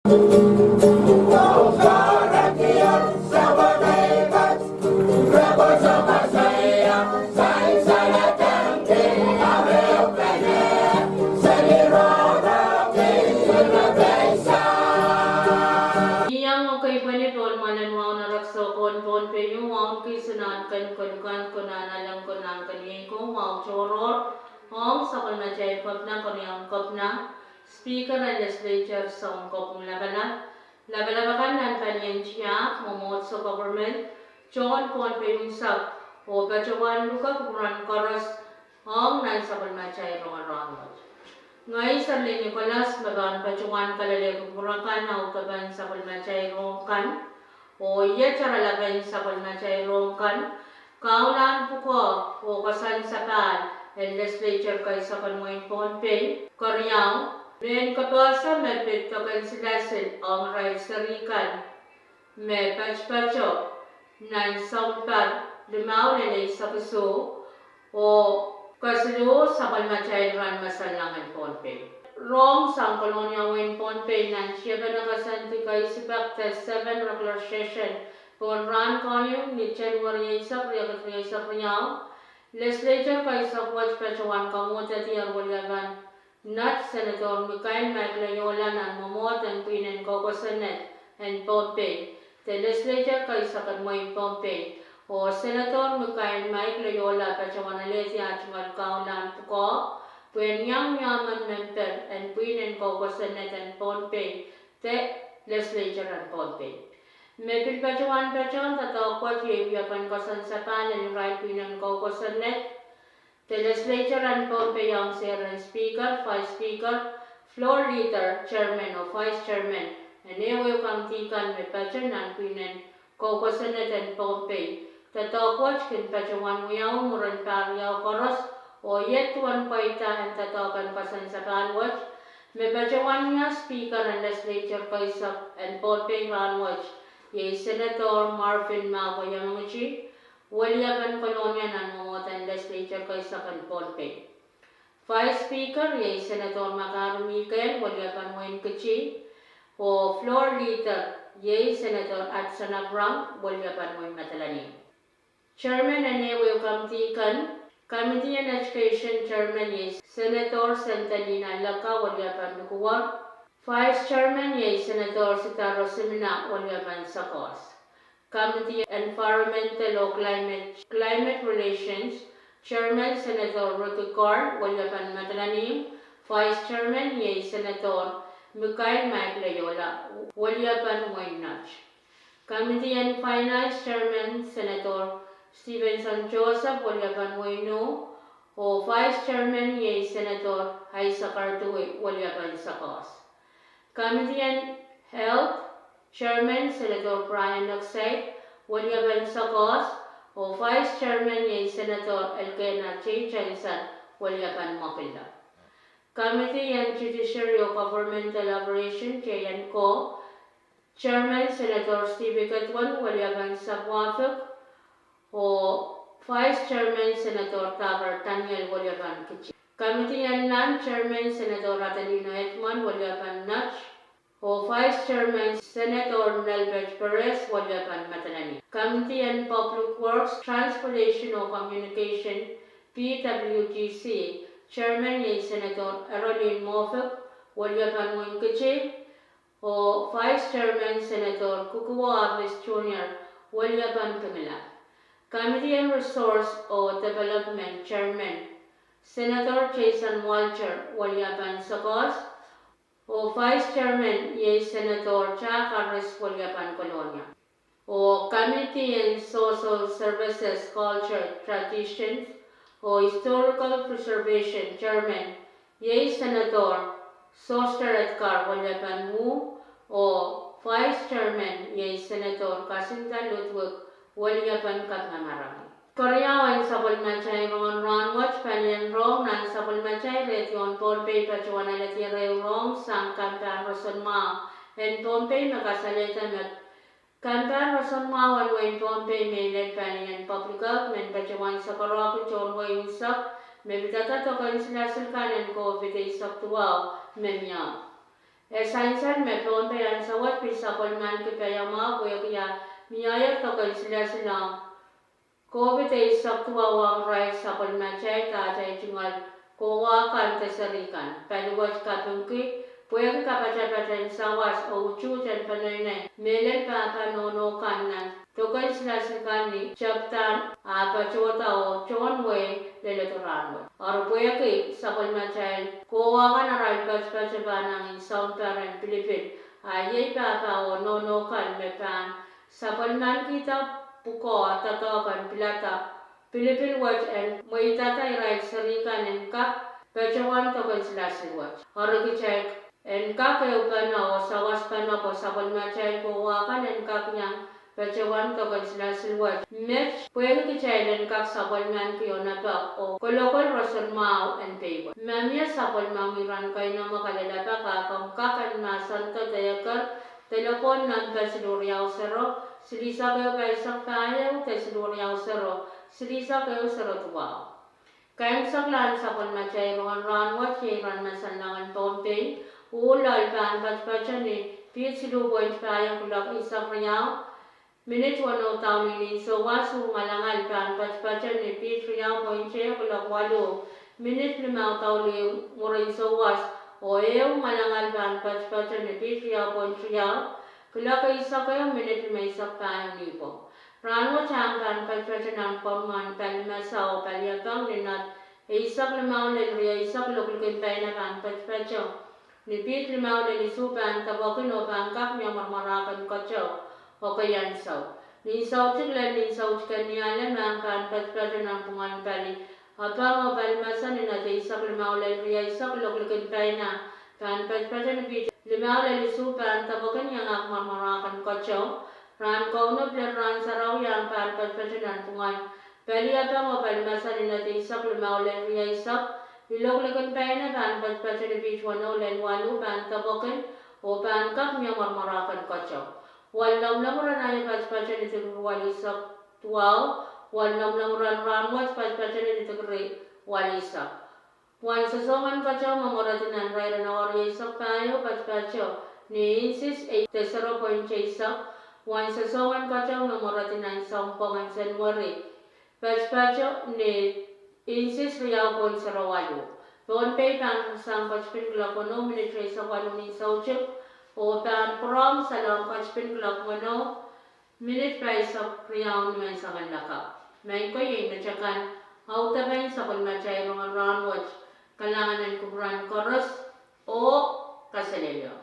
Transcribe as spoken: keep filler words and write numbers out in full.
Iang ekei pwene pohn mwoalen wahu nan rek soukohn Pohnpei, wahu kis nan ken kolukan, konehng alehng, konehng keniei ko, wahu tohrohr ong sapwellimatail kepina, keriaun kepina, Speaker en Legislature, Sounkopwung Lapalap, lapalap akan nan palien tiahk, mwomwohdiso, government, tohn Pohnpei unsek, oh patohwan luke kupwuren koaros ong nan sapwellimatail rongen rahnwet. Ngehi Serlin Nicholas me pahn patohwan kalelehki kupwur akan audepen sapwellimatail rohng kan, oh iet oaralapen sapwellimatail rohng kan, kaulahn pwukoa oh koasoandi sapahl en Legislature keisek en wehin Pohnpei. Keriau, mehn kapehse me pid doken silasil ong irail seri kan me patopato nan Sounpar limau lel eisek isuh, oh kesiluh sapwellimatail rahn me sanleng en Pohnpei. Rohng sang Kolonia, wehin Pohnpei, nan tiepene koasoandi keisipek de seven regular session pohn rahn kohieng ni January eisek, riekid rieisek riau, Legislature keisek wet patohwan kamwohdedier weliepen Nett Senator Mikhail Mike Loyola nan mwomwohd en pwihn en kou kosonned en Pohnpei, de Legislature keisek en wehin Pohnpei, oh Senator Mikhail Mike Loyola patohwan alehdi ah tungoal kaulahn pwukoa pwehn iang wia emen memper en pwihn en kou kosonned en Pohnpei, de Legislature en Pohnpei. Me pil patohwan patehng doadoahk wet iei wiepen koasoandi sapahl en irail pwihn en kou kosonned, de Legislature en Pohnpei ong seiren Speaker, Vice Speaker, Floor Leader, Chairman oh Vice Chairman en ehuehu committee kan me pato nan pwihn en kou kosonned en Pohnpei. Doadoahk wet kin patohwan wiawi mwurin pahr riau koaros, oh iet duwen pweida en doadoahk en koasoandi sapahl wet, me patohwan wia Speaker en Legislature keisek en Pohnpei rahnwet, iei Senator Marvin Mabo Yamangiti, weliepen Kolonia, nan mwomwohd en Legislature keisek en Pohnpei. Vice Speaker iei Senator Makari Mikael, weliepen wehin Kiti, oh Floor Leader iei Senator Hudson Abraham, weliepen wehin Madolenihmw. Chairman en ehuehu committee kan, Committee en Education Chairman iei Senator Sentalina Leka, weliepen Likwer. Vice Chairman iei Senator Sidaro Simina, weliepen Sekos. Committee Environmental oh Climate, Climate Relations, Chairman Senator Ricky Carl, weliepen Madolenihmw. Vice Chairman iei Senator Mikhail Mike Loyola, weliepen wehin Nett. Committee en Finance, Chairman Senator Stevenson Joseph, weliepen wehin Ih, oh Vice Chairman iei Senator Isaac Ardui, weliepen Sekos. Committee en Health, Chairman Senator Brian Eksaid, weliepen Sekos, oh Vice Chairman iei Senator Elkena J Jensen, weliepen Mekille. Committee en Judiciary oh Governmental Operation, J and Co, Chairman Senator Steve Iketweny, weliepen Sapwuahfik, oh Vice Chairman Senator Daker Daniel, weliepen Kiti. Committee en Land, Chairman Senator Adelino Edmond, weliepen Nett, oh Vice Chairman Senator Nelbert Perez, weliepen Madolenihmw. Committee en Public Works, Transportation oh Communication, P W T C, Chairman iei Senator Erolin Moffitt, weliepen wehin Kiti, oh Vice Chairman Senator Kukuwo Aves Junior, weliepen Pingelap. Committee en Resource oh Development, Chairman Senator Jason Walter, weliepen Sekos, oh Vice Chairman iei Senator Jack Harris, weliepen Kolonia. Oh Committee en Social Services, Culture, Traditions oh Historical Preservation, Chairman iei Senator Soster Edgar, weliepen Ih, oh Vice Chairman iei Senator Kasinda Ludwig, weliepen Kepina Marangi. Keriau en sapwellimatail rongen rahnwet, palien rohng nan sapwellimatail redio en Pohnpei patohwan alehdi ehu rohng sang kampahn roson mwahu en Pohnpei me kasalehda me kampahn roson mwahu en wehin Pohnpei mehlel palien Public Health men patohwan sakarokki tohn wehi unsek me pidada doken silasil kan en COVID eisek duwau me mie. E sansal me Pohnpei ansou wet pil sapwellimaniki paiamwahu pwehki ah miehier doken silasil ong COVID eisek duwau ong irail sapwellimatail dahte tungoal kowa kan de seri kan. Pali wet kapingki pwehki kapatapat en sawas oh utuht en peneinei mehlel pahpa nohno kan nan doken silasil kan ni tepda ah patohda oh tohn wehi leledo rahnwet. Eri pwehki sapwellimatail kowa kan arail patpato pahn angin sounpar en pilipil, a iei pahpa oh nohno kan me pahn sapwellimanikihda pwukoa doadoahk en pilada pilipil wet en mweidada irail seri kan en kak patohwan doken silasil wet. Eri kitail en kak ehupene oh sawaspene pwe sapwellimatail kowa kan en kak iang patohwan doken silasil wet met pwehki kitail en kak sapwellimaniki onopek oh kolokol roson mwahu en pei wet. Ma mie sapwellimomwi rahn keinemwe, kalelapak ah komw kak en mahsendo de eker delepwohn nempe siluh riau sero, silihsek ehu pahisek pahieu de siluh riau sero, silihsek ehu sero duwau. Kaimwiseklahn sapwellimatail rongen rahnwet iei rahn mahsen lahngen Pohnpei. Uh loal pahn patopato ni piht siluh pwoint pahieu kuloak eisek riau minit weneu douluhl ni souwas. Uh ngalangal pahn patopato ni piht riau pwoint ehu kuloak waluh minit limau douluhl mwurin souwas. Oh ehu ngalangal pahn patopato ni piht riau pwoint riau kuloak eisek ehu minit limeisek pahieu nipwong. Rahnwet ahng pahn patopato nan pwongen pali mesa oh pali apeng ni nat eisek limau lel rieisek. Iloak likin paina pahn patopato ni piht limau lel isuh pahn depwekin oh pahn kak mie mwaramwarahken keteu. Okei, ansou ni soutik lel ni soutik en Nialem ahng pahn patopato nan pwungen pali apeng oh pali mesa ni nat eisek limau lel rieisek. Iloak likin paina pahn patopato ni piht limau lel isuh pahn depwekin iangahki mwaramwarahken keteu. Rahn kaunop lel rahn sarawi ahng pahn patopato nan pwungen pali apeng oh pali mesa ni nat eisek limau lel rieisek. Iloak likin paina pahn patopato ni piht weneu lel waluh pahn depwekin oh pahn kak mie mwaramwarahken keteu. Wal lomwlomw rahn aio patopato ni dikri walisek duwau. Wal lomwlomw rahn rahnwet patopato ni dikri walisek. Wen sosongen keteu me mweredi nan irair en awa rieisek pahieu patopato ni inches eisek de sero pwoint eisek. Wen sosongen keteu me mweredi nan sounpwong en Senweri patopato ni inches riau pwoin sero waluh. Pohnpei pahn sang ketipin kuloak weneu minit rieisek waluh ni soutik oh pahn pwurehng salong ketipin kuloak weneu minit pahisek riau ni menseng en lakapw. Maing ko, iei me te kan audepen sapwellimatail rongen rahnwet. Kalahngan en kupwuren koaros oh kaselehlie.